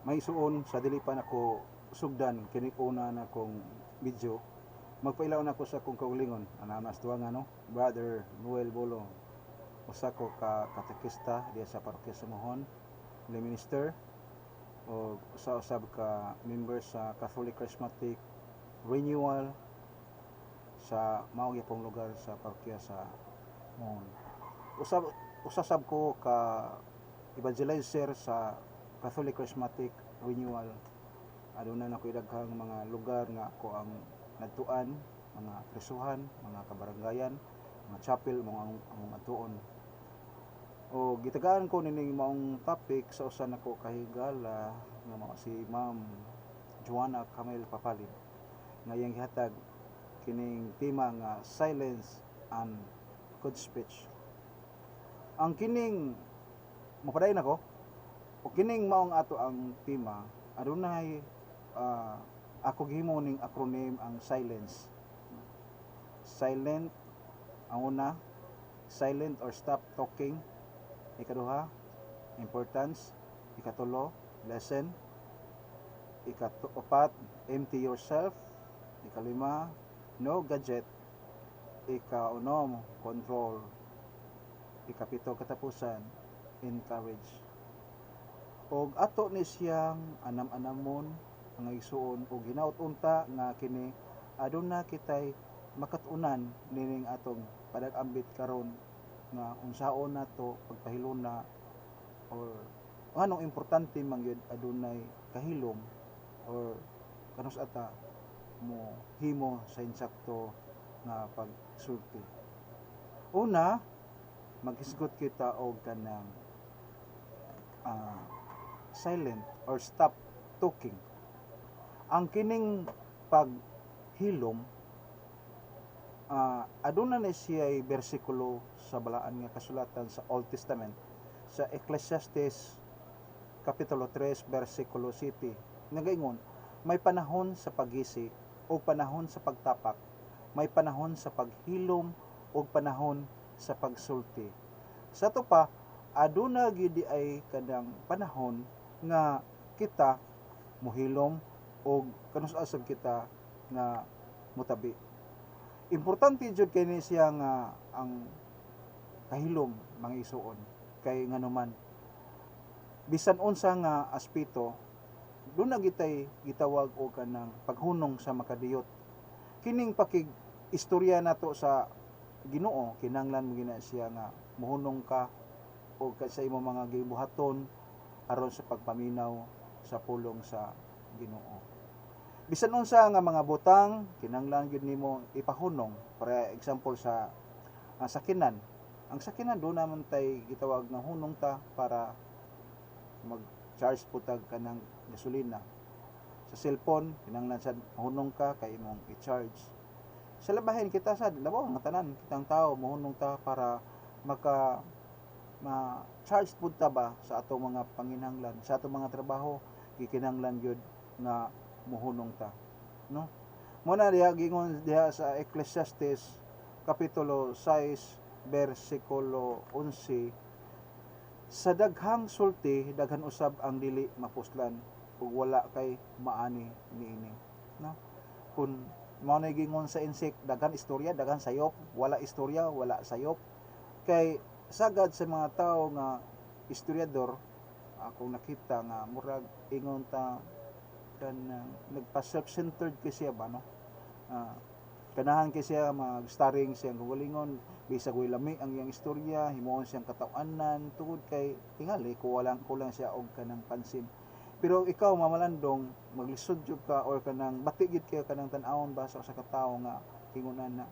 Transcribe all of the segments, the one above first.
Mga igsuon, sa dili pa nako sugdan kini una na kong video, magpailaw na ko sa akong kaugalingon. Ana nas tuwa nga, no, Brother Noel Bolo, usa ko ka katekista diya sa parokya sa Mohon, lay minister o usa usab ka member sa Catholic Charismatic Renewal sa mao gyapong lugar sa parokya sa Mohon. Usab usa sab ko ka evangelizer sa Catholic Charismatic Renewal. Aduna na ko daghang mga lugar nga ako ang nadtuan, mga prisuhan, mga kabarangayan, mga chapel mga ang adtuon. O gitagaan ko nining maong topic sa usa nako kahigala nga mao si Ma'am Joanna Camille Papalid nga iyang gihatag kining tema nga "Silence and Good Speech". Ang kining mapadayon ako o kining maong ato ang tema, adunay ako gihimo ning acronym ang silence. Silent, ang una, silent or stop talking. Ikaduha, importance. Ikatulo, lesson. Ikaapat, empty yourself. Ikalima, no gadget. Ikaunom, control. Ikapito, katapusan, encourage. Og ato ni siyang anam-anamon, mga igsuon, og hinaut unta nga kini aduna kitay makatunan nining atong padag-ambit karon nga unsaon nato pagpahiluna or nganong importante man gyud adunay kahilom or kanus ata mo himo sa insakto nga pagsulti. Una, maghisgot kita og kanang silent or stop talking. Ang kining paghilom, aduna na siya bersikulo sa balaan nga kasulatan sa Old Testament, sa Ecclesiastes kapitulo 3 bersikulo 7, nagaingon, "May panahon sa paggisi o panahon sa pagtapak, may panahon sa paghilom o panahon sa pagsulti." Sa ato pa, aduna gyud ay kanang panahon nga kita muhilom og kanus asab kita nga mutabi. Importante jud kay ni siya nga ang kahilom, mga igsuon, kay nganuman bisan unsa nga aspeto, duna gitay gitawag og kanang paghunong sa makadiyot. Kining pakig istorya nato sa Ginoo, kinahanglan mo gina siya nga muhunong ka o ka sa imong mga gibuhaton aron sa pagpaminaw sa pulong sa Ginoo. Bisan unsa nga mga butang, kinahanglan gyud nimo ipahunong. Para example sa sakinan. Ang sakinan, do naman tay gitawag nga hunong ta para mag-charge po tag kanang gasolina. Sa cellphone, kinahanglan sad hunong ka kay imong i-charge. Sa labahin kita sad, labaw nga tanan kitang tao, mohunong ta para maka ma-charge pud ta ba sa atong mga panginahanglan, sa atong mga trabaho, gikinahanglan gyud nga mohunong ta, no? Mo na diha gingon diha sa Ecclesiastes kapitulo 6 bersikulo 11, "Sa daghang sulti daghan usab ang dili mapuslan ug wala kay maani niini," no? Kun mao na gingon sa insect, daghan istorya, daghan sayop, wala istorya, wala sayop. Kay sagad sa mga tao nga istoryador, akong nakita nga murag ingon ta kanang nagpa self-centered kay siya ba, no? Ganahan kay siya mag-starring siyang kaugalingon, bisag way lami ang iyang istorya, himuon siyang kataw-anan tungod kay tingali kulang kulang siya og kanang pansin. Pero ikaw, mamalandong, maglisod jud ka or kanang bati gid kayo kanang tan-awon ba sa usa ka tawo nga kingunan na.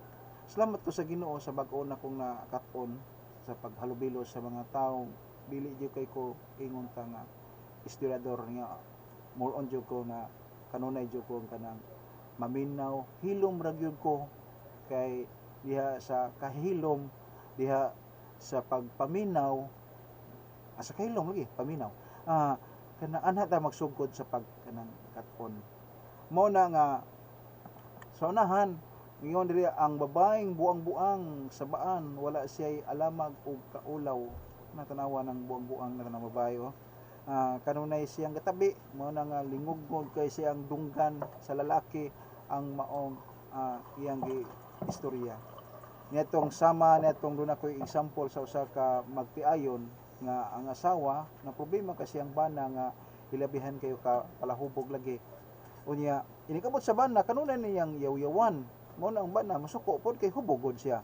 Salamat ko sa Ginoo sa bag-o na kong nakat-on sa paghalubilo sa mga tawo, dili jud kay ko ingon ta nga istoryador nga more on jud ko na kanunay jud ko kanang maminaw, hilom ra gyud ko, kay diha sa kahilom, diha sa pagpaminaw, sa kahilom lagi paminaw, kana anha ta magsugod sa pag kanang kat-on. Mao na nga sa unahan, ingon diri, ang babaeng buang-buang sa baan, wala siya'y alamag og kaulaw. Natanawa ng buang-buang na kanang babae, oh. Kanunay siyang gatabi mao na nga lingugngog kay siyang dunggan sa lalaki ang maong iyang gi istorya. Niadtong sama niadtong duna koy example sa usa ka magtiayon nga ang asawa na problema kasi ang bana nga hilabihan kayo ka palahubog lagi. Unya inikabot sa bana, kanunay niyang yaw-yawan. Mao na ang bana masuko pod kay hubogod siya.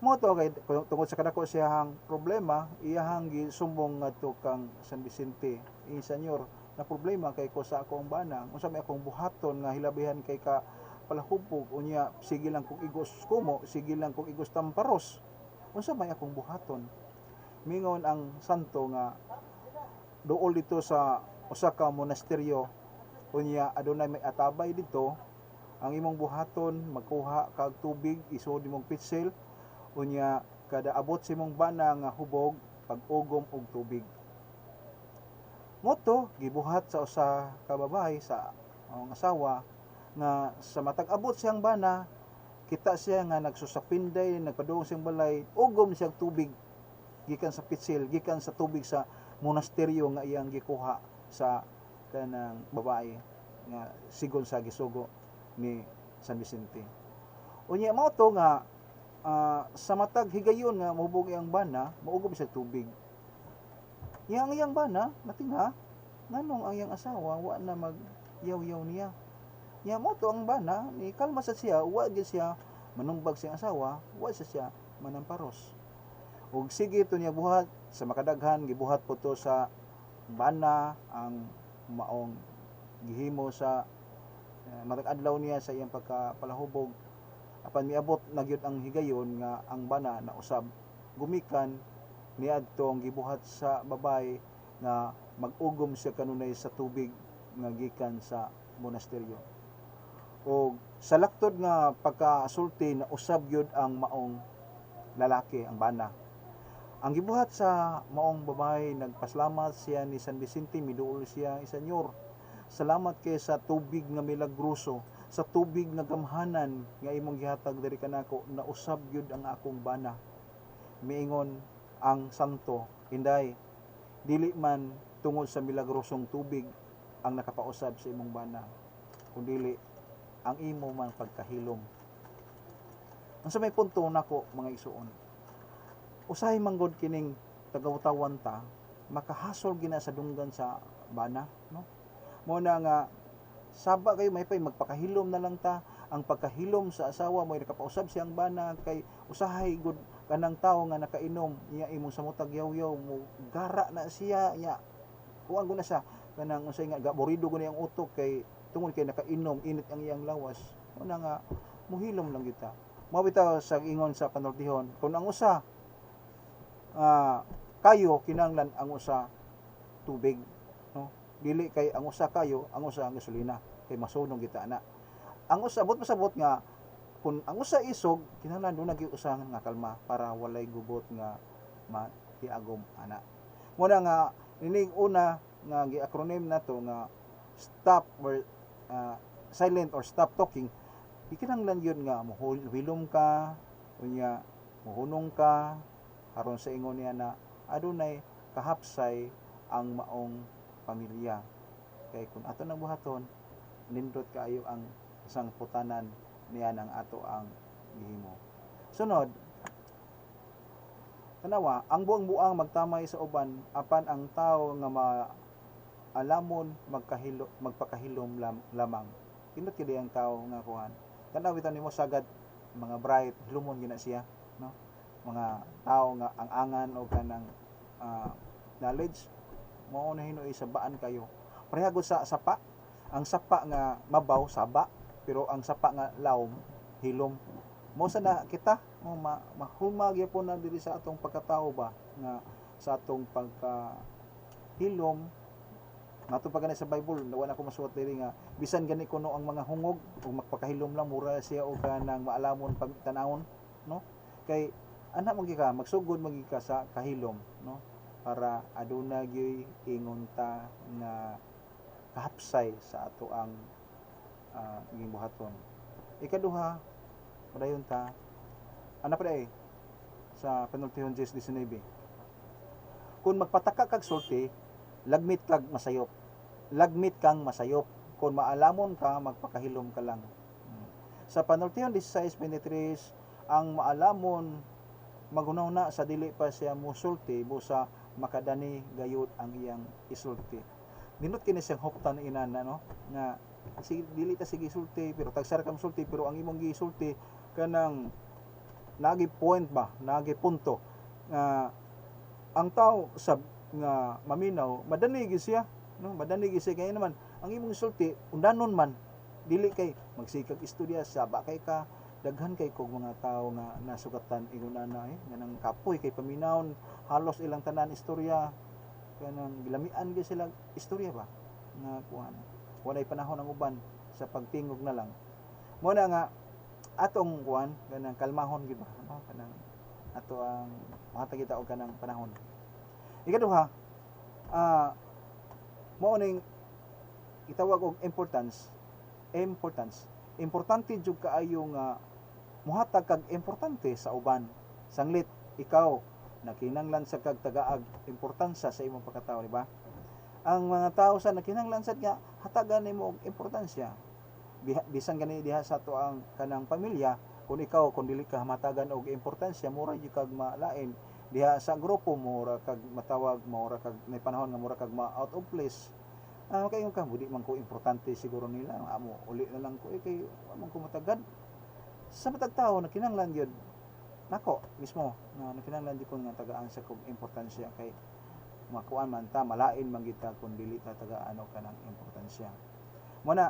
Mao to kay tungod sa kadako siyahang problema, iyahang gisumbong ngadto kang San Vicente. "Eh, senyor, na problema kay ko sa akong bana. Unsa may akong buhaton nga hilabihan kay ka palahubog? Unya sige lang kog igos kumo, sige lang kog igos tamparos. Unsa may akong buhaton?" Mingon ang santo nga duol dito sa usa ka monasteryo, unya adunay may atabay didto. Ang imong buhaton, magkuha kag tubig, isuod imong pitsil, unya kada abot sa imong bana nga hubog, pag-ugom og tubig. Moto gibuhat sa usa ka babae sa ang asawa nga sa matag abot siyang bana, kita siya nga nagsusapinday, nagpadung siyang balay, ugom siyang tubig gikan sa pitsil, gikan sa tubig sa monasteryo nga iyang gikuha sa kanang babae nga sigon sa gisugo ni San Vicente. Unya mao to nga sa matag higayon nga mohubog iyang bana, mougom siya tubig. Iyang ang iyang bana natinga nganong ang iyang asawa wa na mag yaw-yaw niya. Nya mo to ang bana ni kalma sa siya, wa gyud siya manumbag siyang asawa, wa sa siya manamparos. Ug sige to niya buhat sa makadaghan, gibuhat po to sa bana ang maong gihimo sa matag adlaw niya sa iyang pagkapalahubog, apan miabot na gyud ang higayon nga ang bana na usab gumikan niadto ang gibuhat sa babay nga mag-ugom siya kanunay sa tubig nga gikan sa monasteryo. O sa laktod nga pagkasulti, na usab gyud ang maong lalaki, ang bana. Ang gibuhat sa maong babae, nagpasalamat siya ni San Vicente, miduol siya, "Senyor, salamat kay sa tubig nga milagroso, sa tubig nga gamhanan nga imong gihatag diri kanako, nausab gyud ang akong bana." Miingon ang santo, "Inday, dili man tungod sa milagrosong tubig ang nakapausab sa imong bana, kundili ang imo man pagkahilom." Unsa may punto nako, mga igsuon? Usahay manggod kining tagawtawan ta, makahasol gina sa dunggan sa bana, no? Mo na nga saba kayo may pay magpakahilom na lang ta. Ang pagkahilom sa asawa mo nakapausab siyang bana, kay usahay gud kanang tawo nga nakainom niya imong samutag yaw-yaw mo, gara na siya niya, kuan ko na siya kanang unsay nga gaburido ko ang utok kay tungod kay nakainom, init ang iyang lawas. Mo na nga muhilom lang kita. Mao bitaw sa ingon sa panultihon, kung ang usa kayo, kinahanglan ang usa tubig, no? Dili kay ang usa kayo, ang usa ang gasolina, kay masunog kita ana. Ang usa abot pasabot nga kung ang usa isog, kinahanglan duna gyud usa nga kalma para walay gubot nga mahiagom ana. Mo na nga nining una nga gi-acronym nato nga stop or silent or stop talking, gikinahanglan gyud nga mohilom ka, unya mohunong ka, aron sa ingon niya na adunay kahapsay ang maong pamilya. Kay kung ato nang buhaton, nindot kaayo ang sangputanan niya ng ato ang gihimo. Sunod, tanawa, ang buang-buang magtamay sa uban, apan ang tao nga maalamon magkahilo, magpakahilom lamang. Kinot kini ang tao nga kuhan. Tanaw bitaw nimo sagad mga bright, hilumon gina siya, no? Mga tao nga ang angan o kanang knowledge mao na hinuoy sa baan kayo. Pareha gud sa sapa. Ang sapa nga mabaw saba, pero ang sapa nga lawom hilom. Mo sa na kita mo mahulma gyapon na diri sa atong pagkatao ba nga sa atong pagka hilom nato pa gani sa Bible. Wala ko masuwat diri nga bisan gani kuno ang mga hungog ug magpakahilom lang, mura siya og kanang maalamon pag tan-awon, no? Kay ana man ka magsugod man ka sa kahilom, no, para aduna gyuy ingon ta nga kahapsay sa ato ang gibuhaton. Ikaduha, padayon ta ana pa eh sa penultihon 10:19. Kung magpataka kag sulti, Lagmit kag masayop. Lagmit kang masayop. Kung maalamon ka, magpakahilom ka lang. Sa Panultihon 16:23, ang maalamon maghunahuna sa dili pa siya musulti, busa makadani gayud ang iyang isulti. Nindot kini siyang huptan inana, no, nga sige, dili ta sige sulti, pero tagsar ka sulti, pero ang imong gisulti kanang nagi point ba, nagi punto nga ang tao sa nga maminaw madani gyud siya, no? Madani gyud siya kay naman ang imong sulti undanon man, dili kay magsikag istorya saba kay ka. Daghan kay kog mga tawo nga nasugatan ingon ana eh, nga nang kapoy kay paminawon, halos ilang tanan istorya, kanang gilamian gyud sila istorya ba nga kuan, walay panahon ang uban sa pagtingog na lang. Mo na nga atong kuan, kanang kalmahon gyud ba, no? Kanang ato ang mahatag kita og kanang panahon. Ikaduha, mao ning itawag og importance. Importance, importante jud kaayo nga muhatag kag importante sa uban. Sanglit ikaw nakinanglan sa kag tagaag importansya sa imong pagkatao, di ba? Ang mga tao sa nakinanglan sad nga hatagan nimo og importansya. Bisan gani diha sa ato ang kanang pamilya, kung ikaw, kung dili ka matagan og importansya, mura gyud kag malain diha sa grupo, mura kag matawag, mura kag may panahon nga mura kag ma out of place. Kayo ka, di man ko importante siguro nila, amo uli na lang ko eh, kay wa man ko matagad. Sa matag tao nakinahanglan gyud nako mismo nga nakinahanglan gyud ko nga tagaan sa kog importansya, kay makuan man ta, malain man kita kung dili ta tagaan og kanang importansya. Mo na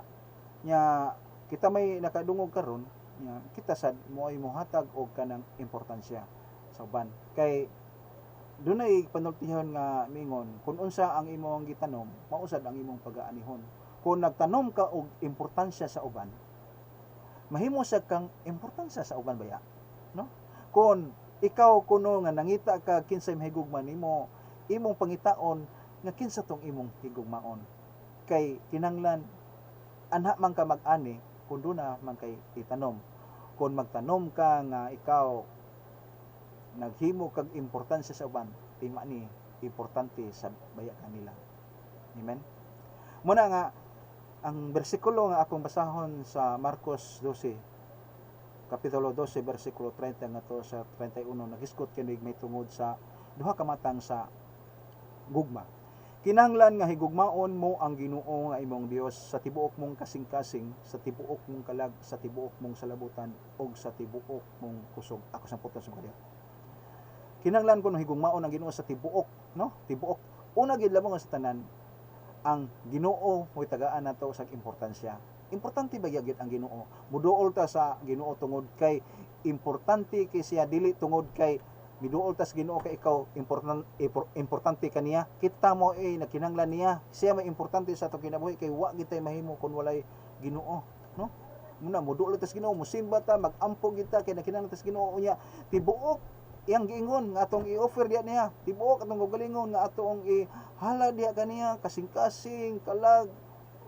nya kita may nakadungog karon nya kita sad mo ay mohatag og kanang importansya sa uban, kay dunay panultihon nga mingon, kung unsa ang imong gitanom, mausad ang imong pagaanihon. Kung nagtanom ka og importansya sa uban, mahimo sad kang importansya sa uban baya, no? Kung ikaw kuno nga nangita ka kinsay mahigugma nimo, imong pangitaon nga kinsa tong imong higugmaon, kay kinahanglan anha man ka mag-ani kung duna man kay itanom. Kung magtanom ka nga ikaw naghimo kag importansya sa uban, tima ni importante sa baya kanila. Amen. Muna nga ang bersikulo nga akong basahon sa Marcos 12, kapitulo 12, bersikulo 30 ngadto sa 31, nagisgot kini may tungod sa duha ka matang sa gugma. Kinahanglan nga higugmaon mo ang Ginoo nga imong Dios sa tibuok mong kasing-kasing, sa tibuok mong kalag, sa tibuok mong salabutan ug sa tibuok mong kusog. Ako sa putos sa mga. Kinahanglan kuno higugmaon ang Ginoo sa tibuok, no? Tibuok. Una gid lamang sa tanan, ang Ginoo mo'y tagaan nato sa importansya. Importante ba gyud ang Ginoo? Muduol ta sa Ginoo tungod kay importante kay siya, dili tungod kay miduol ta sa Ginoo kay ikaw importante kaniya. Kita mo eh nakinahanglan niya. Siya may importante sa atong kinabuhi kay wa gitay mahimo kun walay Ginoo, no? Muna muduol ta sa Ginoo, musimba ta, magampo kita kay nakinahanglan ta sa Ginoo. Unya tibuok iyang giingon nga atong i-offer diha niya, tibuok atong kaugalingon nga atong ihala diha kaniya, kasing-kasing, kalag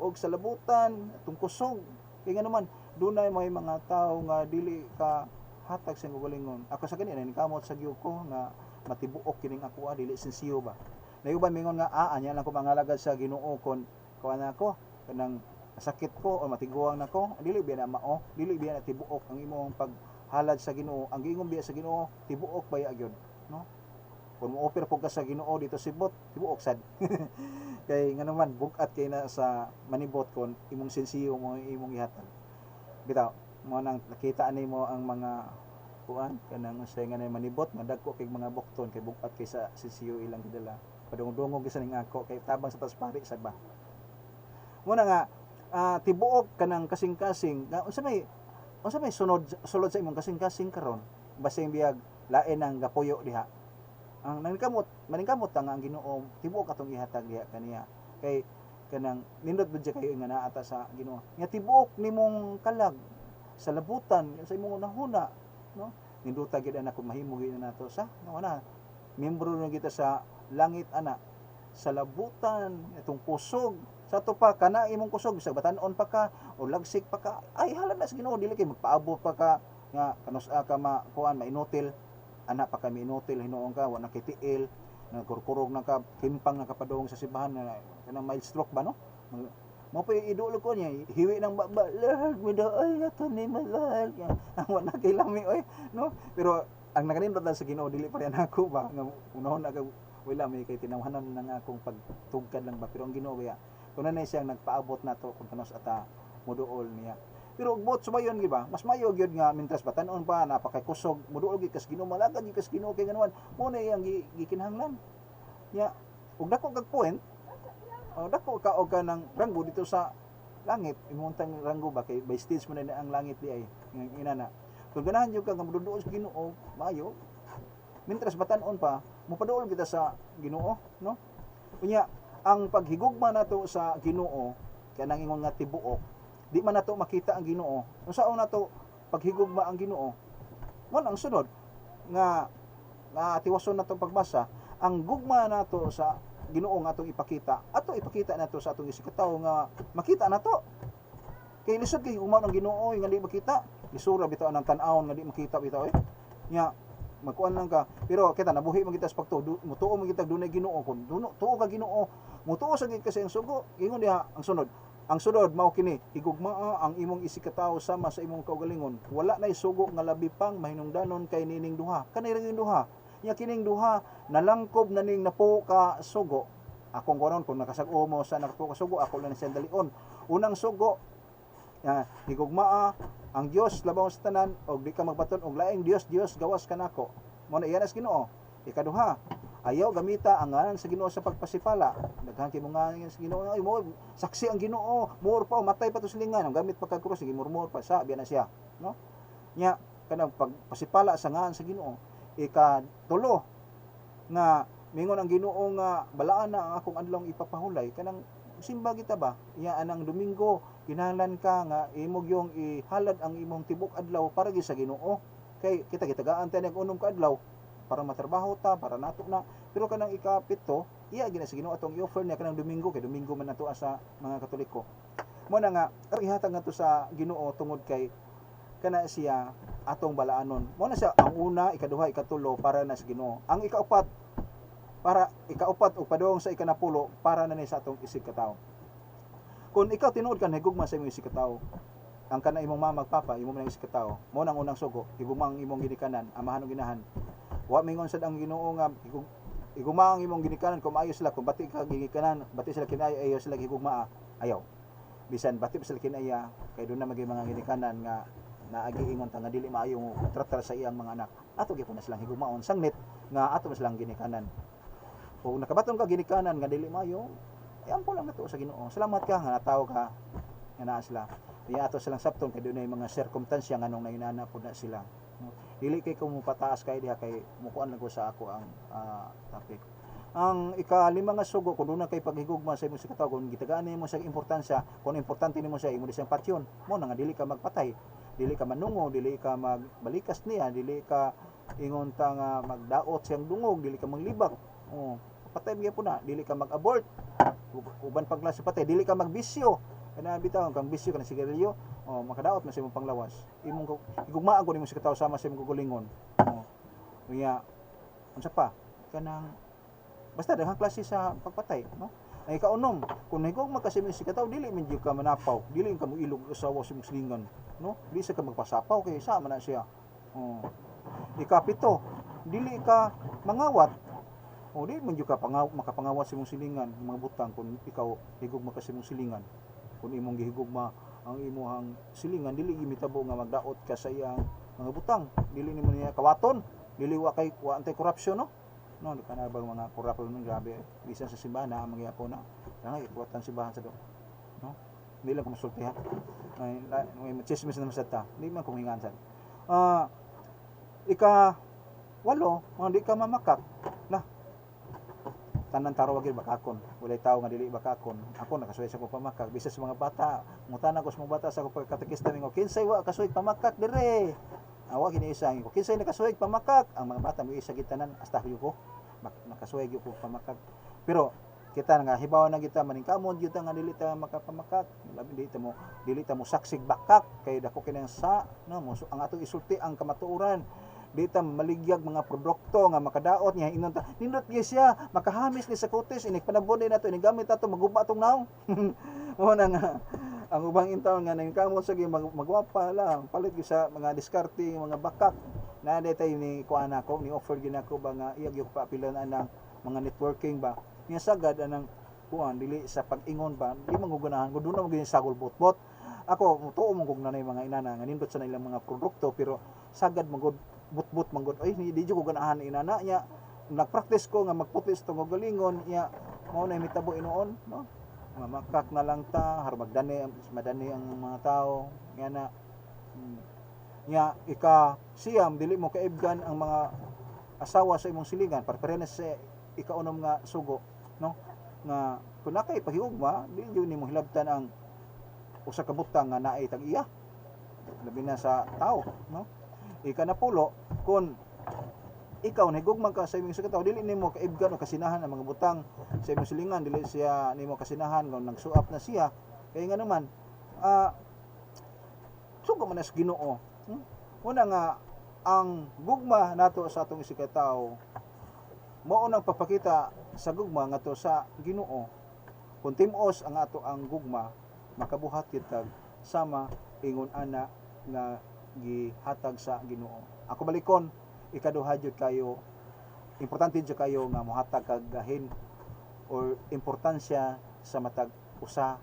og salabutan, atong kusog. Kay nga naman dunay may mga tawo nga dili ka hatag sa kaugalingon. Ako sa gani kamot sa gyud ko nga matibuok kining ako, dili sinsiyo ba. Nayuban mingon nga anya lang ko mangalagad sa Ginoo kon kuan ako kanang sakit ko o matiguang nako. Dili biya na mao, dili biya na tibuok ang imong paghalad sa Ginoo. Ang giingon biya sa Ginoo, tibuok baya gyud, no? Kung mo-offer po ka sa Ginoo dito sibot, tibuok sad. Kay nga naman bugat kay na sa manibot kon imong sinsiyo mo imong ihatag. Bitaw, mo nang nakita nimo ang mga kuan kanang unsay nga manibot nga dagko kay mga bukton, kay bugat kay sa sinsiyo ilang gidala. Padungdungog gyud sa ning ako kay tabang sa tas pari sad ba. Muna nga tibuok kanang kasing-kasing nga unsa may sunod sulod sa imong kasing-kasing karon, basin biyag lain ang gapuyo diha. Ang naningkamot, maningkamot ta nga ang Ginoo tibuok atong ihatag diha kaniya, kay kanang nindot ba kayo nga naa ta sa Ginoo nga tibuok nimong kalag sa labutan sa imong hunahuna, no? Ninduta gid ana kung mahimo gid nato sa no na membro na kita sa langit ana sa labutan itong kusog sa ato pa kana imong kusog, bisag batan-on pa ka o lagsik pa ka, ay halad na sa Ginoo. Dili kay magpaabot pa ka nga kanus-a ka ma kuan mainutil ana pa ka, mainutil hinuon ka, wa na kay tiil. Nagkurkurog na ka, kimpang na kapadung sa simbahan na kanang mild stroke ba, no? Mo pa idolo ko niya, hiwi ng baba, "Lord, midaay na to ni Lord." Ang wala kay lami oy, no? Pero ang nakanindot lang sa Ginoo, dili pa rin ako ba nga unahon na ka wala may kay tinawhanan na nga akong pagtugkad lang ba, pero ang Ginoo kaya kun na siyang nagpaabot nato kung kanos ata moduol niya. Pero og buot subayon gi ba, mas mayo gyud nga mintras batan-on pa, napakay kusog, moduol gyud kas Ginoo, malagad gyud kas Ginoo kay nganuan mo na iyang gikinahanglan. Nya ug dako kag point, oh, dako ka og ka ng ranggo dito sa langit, imuntang ranggo ba kay by stage man na ang langit di ay inana. Kung ganahan jud ka nga moduol sa Ginoo, maayo mintras batan-on pa, mopaduol kita sa Ginoo, no? Unya ang paghigugma nato sa Ginoo kanang ingon nga tibuok, di man nato makita ang Ginoo. Unsaon nato paghigugma ang Ginoo? Mo ang sunod nga nga tiwason nato pagbasa, ang gugma nato sa Ginoo nga atong ipakita, ato ipakita nato sa atong isigkatawo nga makita nato. Kay lisod kay gugma ang Ginoo nga di makita. Lisura bitaw ang tan-awon nga di makita bitaw eh. Nya magkuan lang ka, pero kita nabuhi man kita sa pagtuo, mutuo man kita dunay Ginoo. Kun duno tuo ka Ginoo, mutuo sa gid kasi ang sugo. Ingon diha ang sunod. Ang sunod mao kini: higugmaa ang imong isigkatawo sama sa imong kaugalingon. Wala nay sugo nga labi pang mahinungdanon kay nining duha. Kanay ra yung duha. Nya kining duha nalangkob na ning napo ka sugo. Akong kunon kung nakasag-o mo sa napo ka sugo, ako lang siyang dalion. Unang sugo, higugmaa ang Dios labaw sa tanan og di ka magbaton og laing dios dios gawas kanako. Mo na iyan as Ginoo. Ikaduha, ayaw gamita ang ngalan sa Ginoo sa pagpasipala. Daghan kay mga sa Ginoo, ay mo saksi ang Ginoo, mur pa matay pa to silingan, ang gamit pa kag krus, sige murmur pa sa biya na siya, no? Nya kanang pagpasipala sa ngalan sa Ginoo. Ikatulo nga mingon ang Ginoo nga balaan na ang akong adlong ipapahulay, kanang simba kita ba? Iya anang Domingo kinahanglan ka nga imo gyung ihalad ang imong tibok adlaw para gyud sa Ginoo. Kay kita gitagaan ta ng unom ka adlaw para matrabaho ta, para nato na. Pero kanang ikapito, iya gina sa Ginoo atong i-offer niya kanang Domingo kay Domingo man nato sa mga Katoliko. Mo na nga ihatag nato sa Ginoo tungod kay kana siya atong balaanon. Mo na siya ang una, ikaduha, ikatulo para na sa Ginoo. Ang ikaupat para ikaupat ug padung sa ikanapulo para na ni sa atong isig katawo. Kung ikaw tinuod ka nahigugma sa imong isig katawo, ang kana imong mama ug papa, imo man ang isig katawo. Mo nang unang sugo, higugma ang imong ginikanan, amahan ug inahan. Wa mingon sad ang Ginoo nga higugma ang imong ginikanan kung maayo sila, kung bati ka ginikanan, bati sila kinaya, ayaw sila higugmaa, ayaw. Bisan bati pa sila kinaya, kay doon na maging mga ginikanan nga naagi ingon ta nga dili maayo tratar sa iyang mga anak. Ato gyapon na silang higugmaon sangnit nga ato man silang ginikanan. Kung nakabaton ka ginikanan nga dili maayo, ay ampo lang nato sa Ginoo. Salamat ka nga natawo ka nga naa sila. Kaya ato silang sabton kay dunay mga sirkumtansya nganong nainana pud na sila. Dili kay kung mopataas kay diha kay mukuan lang ko sa ako ang topic. Ang ikalima nga sugo, kung doon kay paghigugma sa imong isigkatawo, kung gitagaan nimo sa importansya, kung importante nimo siya, imo siyang patyon. Mo na nga dili ka magpatay, dili ka manungo, dili ka magbalikas niya, dili ka ingon ta nga magdaot siyang dungog, dili ka manglibak. Oh, patay gyapon na, dili ka mag-abort. Uban pag klase patay, dili ka magbisyo. Kana bitaw kang bisyo kana sigarilyo, oh, makadaot man sa imong panglawas. Imong higugmaan ko nimo sa katawo sama sa imong kaugalingon. Oh. Unya unsa pa? Kanang basta daghang klase sa pagpatay, no? Ang ikaunom, kung nahigugma ka sa imong isigkatawo, dili man jud ka manapaw, dili ka moilog asawa sa imong silingan, no? Dili sa ka magpasapaw kay sama na siya. Oh. Ikapito, dili ka mangawat. O di man jud ka makapangawat sa imong silingan, mga butang kung ikaw higugma ka sa imong silingan. Kung imong gihigugma ang imong silingan, dili gimitabo nga magdaot ka sa iyang mga butang. Dili nimo niya kawaton, dili wa kay wa anti-corruption, no? No, kana bang mga corrupt nun, grabe. Bisan sa simbahan na magyapon na. Kaya ikuwatan simbahan sa do. No? Hindi lang ko masulti ha. Ay, may chismis na sa ta. Hindi man kung hingan sad. Ika walo, mga di ka mamakak. Lah. Tanan taro wag bakakon. Walay tao nga dili bakakon. Ako nakasuway sa akong pamakak. Bisan sa mga bata, ngutana ko sa mga bata sa akong pagkatekista mingo, "Kinsay wa kasuway pamakak dire?" Awa kini isa ko, "Kinsay nakasuway pamakak?" Ang mga bata mo isa gitanan hasta ko. Nakasuway gyud ko pamakak. Pero kita nga hibaw na kita maningkamot gyud ta nga dili ta makapamakak. Labi dili ta mo saksig bakak kay dako kini sa no mo, so, ang atong isulti ang kamatuoran. Di ta maligyag mga produkto nga makadaot niya ingon ta, "Nindot gyud siya, makahamis ni sa kutis, inig panabon nato, inig gamit nato, maguba atong naong." Mo na nga ang ubang intawon nga nangkamot sa magwapa lang, palit gyud sa mga diskarte, mga bakak na day ni kuan nako, ni offer gyud nako ba nga iya gyud paapilan anang mga networking ba niya. Sagad anang kuan, dili sa pag-ingon ba, di mangugunahan ko doon na magyud sagol bot-bot. Ako tuo mo kung nanay mga inana nga nindot sa ilang mga produkto, pero sagad magud butbut manggod ay di jud ko ganahan inana nya. Nagpractice ko nga magputis tungod galingon nya, mao na mitabo inuon, no? Mamakak na lang ta har magdani, madani ang mga tao nga na. Nya ika siyam, dili mo kaibgan ang mga asawa sa imong silingan. Parpareha na sa ikaunom nga sugo, no, nga kung nakay pahigugma, di jud nimo hilabtan ang usa ka butang nga naay tag-iya, labi na sa tao, no? Ikanapulo, kung ikaw nahigugma ka sa imong sa dili nimo kaibgan o kasinahan ang mga butang sa imong silingan, dili siya nimo kasinahan kung nagsuap na siya, kay nga naman sugo man sa Ginoo. Una nga ang gugma nato sa atong isigkatawo mao nang pagpakita sa gugma ngadto sa Ginoo. Kung tim-os ang ato ang gugma, makabuhat kita sama ingon ana nga gihatag sa Ginoo. Ako balikon, ikaduha jud kayo, importante jud kayo nga mohatag kag gahin or importansya sa matag usa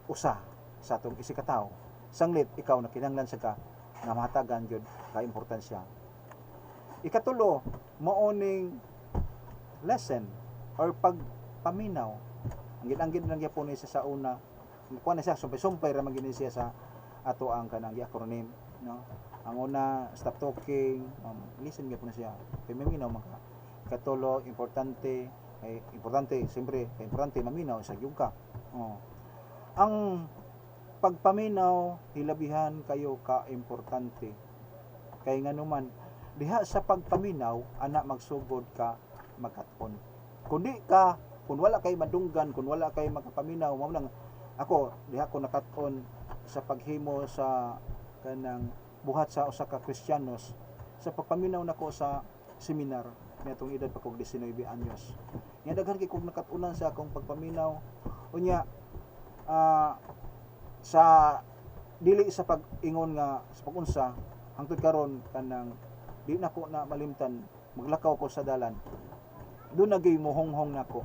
usa sa atong isigkatawo. Sanglit ikaw na kinahanglan sa ka nga mahatagan jud ka importansya. Ikatulo, mao ning lesson or pagpaminaw. Ang ginanggid lang gyapon ni siya sa una. Kuan na siya, sumpay-sumpay ra man gini siya sa ato ang kanang gi-acronym, no? Ang una, stop talking, listen gyapon na siya. Kay maminaw man ka. Ikatulo, importante, kay importante, siyempre, kay importante maminaw sa gyud ka. Oh. Ang pagpaminaw hilabihan kayo ka importante. Kay nganuman diha sa pagpaminaw ana magsugod ka magkat-on. Kung di ka, kung wala kay madunggan, kung wala kay makapaminaw, mao lang ako diha ko nakat-on sa paghimo sa kanang buhat sa usa ka Kristiyanos sa pagpaminaw nako sa seminar niadtong edad pa kog 19 anyos. Nya daghan kay kog nakat-unan sa akong pagpaminaw. Unya sa dili sa pag-ingon nga sa pag-unsa, hangtod karon kanang di nako na malimtan, maglakaw ko sa dalan, doon nagay mohonghong nako.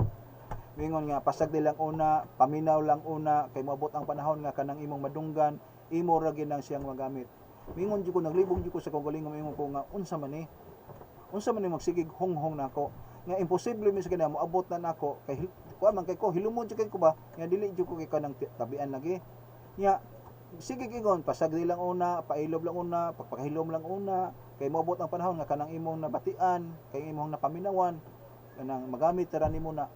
Mingon nga pasagdi lang una, paminaw lang una, kay moabot ang panahon nga kanang imong madunggan, imo ra gyud nang siyang magamit. Mingon jud ko, naglibog jud ko sa kong galingon, mingon ko nga unsa man ni? Unsa man ni magsigig honghong nako? Nga imposible mi sa kanya moabot na nako kay kuan man kay ko, hilumon jud kay ko ba nga dili jud ko kay kanang tabian lagi. Nya sige ingon pasagdi lang una, pailob lang una, pagpakahilom lang una, kay moabot ang panahon nga kanang imong nabatian, kay imong napaminawan, kanang magamit ra nimo na.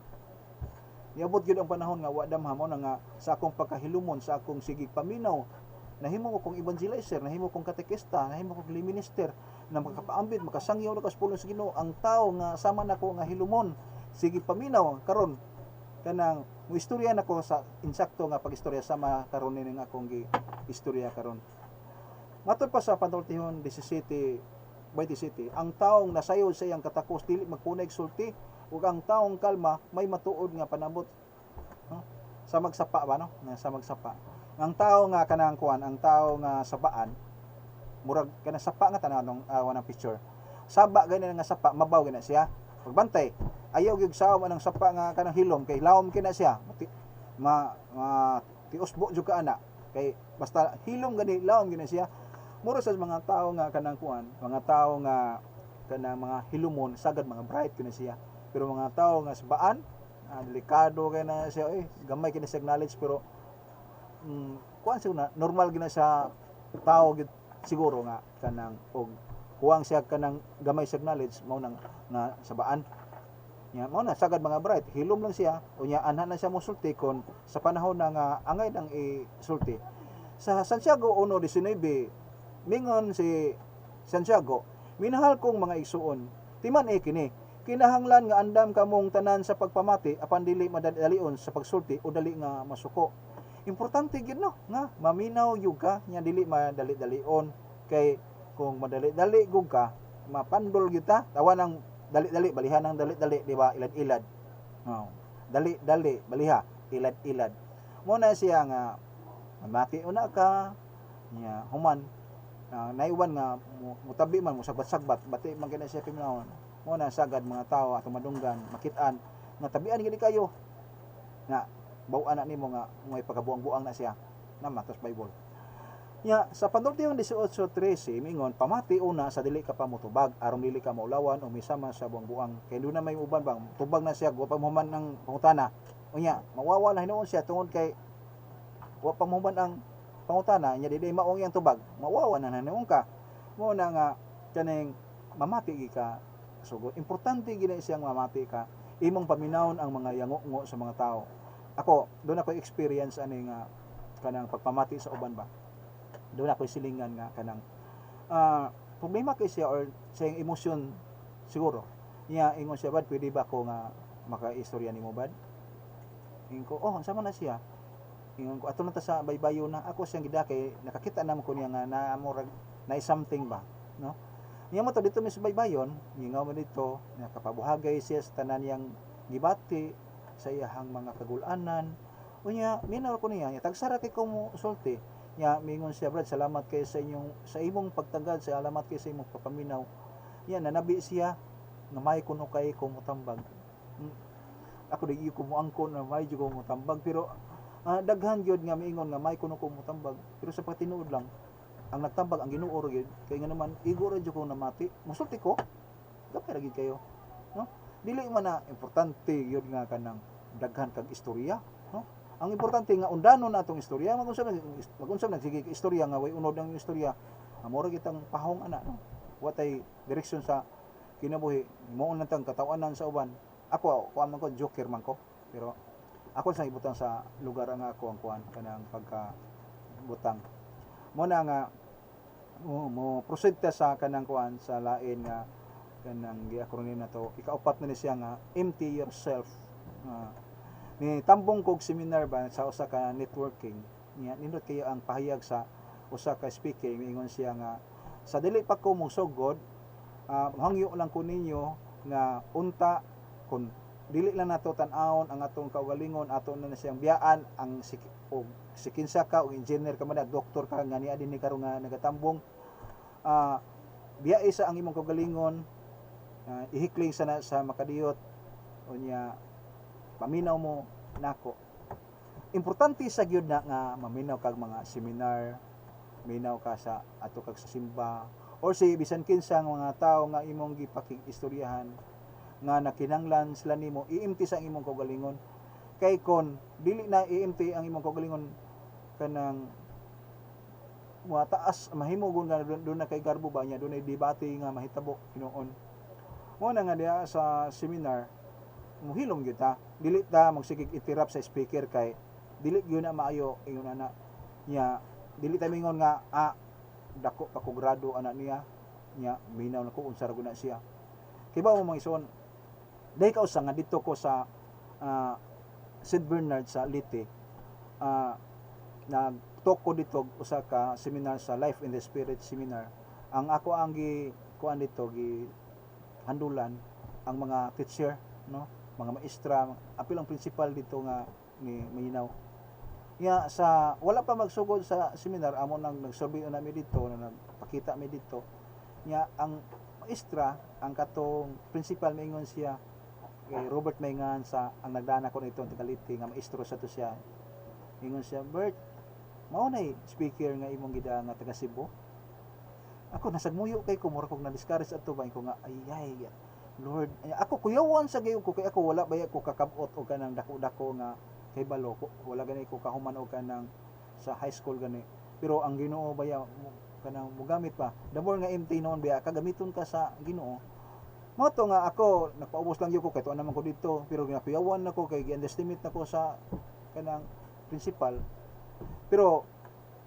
Niabot gyud ang panahon nga wa damha mo na nga sa akong pagkahilumon, sa akong sigig paminaw, nahimo ko kong evangelizer, nahimo kong katekista, nahimo kong minister na makapaambit, makasangyaw na pulong sa Ginoo. Ang tao nga sama nako nga hilumon, sige paminaw karon kanang mo istorya nako sa insakto nga pagistorya sama karon ning akong gi istorya karon. Matod pa sa Panultihon 17:27, ang taong nasayod sa iyang katakos dili magpunay sulti, ug ang taong kalma may matuod nga panabot. No? Sa magsapa ba, no? Nga sa magsapa. Ang tao nga kanang kuan, ang tao nga sabaan, murag kanang sapa nga tan-aw nung ng picture. Saba gani nga sapa, mabaw gani siya. Pagbantay, ayaw gyud saom anang sapa nga kanang hilom kay lawom kina siya. Ma, ma tiusbo jud ka ana kay basta hilom gani, lawom gani siya. Mura sa mga tao nga kanang kuan, mga tao nga kanang mga hilumon, sagad mga bright kini siya. Pero mga tao nga sabaan, delikado kay na siya eh, gamay kini siya knowledge, pero kuan siguro na normal gina sa tao gyud siguro nga kanang og kuwang siya kanang gamay sa knowledge, mao nang nga sabaan nya, mao na sagad mga bright, hilom lang siya. Unya anha na siya mosulti kon sa panahon na nga angay nang isulti. Sa Santiago 1:19, mingon si Santiago, "Minahal kong mga igsuon, timan-i kini, kinahanglan nga andam kamong tanan sa pagpamati, apan dili madalion sa pagsulti o dali nga masuko." Importante gyud, no, nga maminaw gyud ka nya dili madali-dalion, kay kung madali-dali gud ka Mapandol gyud ta. Tawa ng dali-dali, balihan ng dali-dali, di ba? Ilad-ilad. Oh. Dali-dali, baliha, ilad-ilad. Mo na siya nga mamati una ka nya, human naiwan nga mutabi man, musagbat-sagbat, bati man kina siya paminawon. Mo na sagad mga tawo atong madunggan, makitaan nga tabian gid kayo nga baw-an na nimo nga may pagkabuang-buang na siya na matos Bible. Nya sa Panultihon 18:13 mingon, "Pamati una sa dili ka pa motubag aron dili ka maulawan o misama sa buang-buang." Kay duna may uban bang tubag na siya, wa pa mohuman ang pangutana. Unya mawawa na hinuon siya tungod kay wa pa mohuman ang pangutana nya, dili maong iyang tubag, mawawa na hinuon ka. Mo na nga kaning mamati gi ka sugod. Importante gid na siyang mamati ka, imong paminawon ang mga yango-ngo sa mga tao. Ako doon ako experience ani nga kanang pagpamati sa uban ba. Doon ako silingan nga kanang problema kay siya or sa iyang emosyon siguro. Niya ingon siya, "Bad, pwede ba ko nga maka-istorya nimo, bad?" Ingon ko, "Oh, unsa man na siya?" Ingon ko, "Ato na ta sa baybayo na." Ako siyang gida kay nakakita naman ko niya nga na murag na something ba, no? Niya mo to dito mi sa baybayon, mingaw mo dito, nakapabuhagay siya sa tanan niyang gibati sa iyahang mga kagulanan. Unya, minaw ko niya, tagsara kay ko mo sulti. Nya mingon siya, "Brad, salamat kay sa inyong sa imong pagtagad, salamat kay sa imong pagpaminaw." Nya nanabi siya nga may kuno kay ko motambag. Ako di ko moangkon na may ko motambag, pero daghan gyud nga miingon nga may kuno ko motambag, pero sa pagtinuod lang ang nagtambag ang Ginoo ra gyud, kay nga naman igo ra jud ko namati, musulti ko gamay ra gyud kayo, no? Dili man na importante gyud nga kanang daghan kag istorya, no? Ang importante nga undano na atong istorya. Magunsa man sige istorya nga way unod ang istorya, amo ra kitang pahong ana, no? Wa tay direksyon sa kinabuhi, mo lang tang katawanan sa uban. Ako, kuan man ko, joker man ko, pero ako sa ibutang sa lugar ang ako ang kuan kanang pagka butang mo na nga mo proceed ta sa kanang kuan sa lain nga kanang gi-acronym na to. Ikaupat na ni siya nga empty yourself. Ni tambong kog seminar ba sa usa ka networking niya. Nindot kayo ang pahayag sa usa ka speaker. Miingon siya nga sa dili pa ko mosugod, hangyo lang ko ninyo nga unta kun dili lang nato tan-awon ang atong kaugalingon, ato na na siyang biyaan ang si, og si kinsa ka og engineer ka man, doktor ka nga niya dinhi karon nga nagatambong, biyae sa ang imong kaugalingon, ihikling sa na, sa makadiyot. Unya paminaw mo nako. Importante sa gyud na nga maminaw kag mga seminar, minaw ka sa ato kag sa simba or si bisan kinsa nga mga tawo nga imong gipakig-istoryahan nga nakinanglan sila nimo i-empty sa imong kaugalingon. Kay kon dili na i-empty ang imong kaugalingon, kanang mga taas mahimo gun nga doon na kay garbo ba niya, doon ay debate nga mahitabo hinuon. Mo na nga diha sa seminar muhilom gyud ta, dili ta magsigig interrupt sa speaker kay dili gyud na maayo ingon ana niya. Dili ta mingon nga, "Ah, dako pa ko grado ana niya niya, minaw na ko unsa ra gud na siya." Kay ba mo, mga ison, dahil ka usa nga dito ko sa St. Bernard sa Leyte, nag-talk ko dito usa ka seminar sa Life in the Spirit seminar. Ang ako ang gi kuan dito, gi handulan ang mga teacher, no, mga maestra, apil ang principal dito nga ni Minaw nga sa wala pa magsugod sa seminar. Amo nang nagsurvey na mi dito, na nagpakita mi dito nya. Ang maestra, ang katong principal, maingon siya kay Robert Maingan sa ang nagdana ko nito taga Leyte nga maestro sa to siya. Ingon siya, "Bert, mao nay speaker nga imong gida nga taga Cebu." Ako nasagmuyo kay ko, mura kog na-discourage adto ba ko nga, "Ay ay Lord." Ay, ako kuyawan sa gayon ko kay ako wala ba ko kakabot og kanang dako-dako nga kay balo ko, wala gani ko kahuman og kanang sa high school gani, pero ang Ginoo baya kanang mogamit pa. The more nga empty noon biya kagamiton ka sa Ginoo. Mo to nga ako nagpaubos lang gyud ko kay tuan naman ko dito, pero ginakuyawan nako kay gi-underestimate nako sa kanang principal. Pero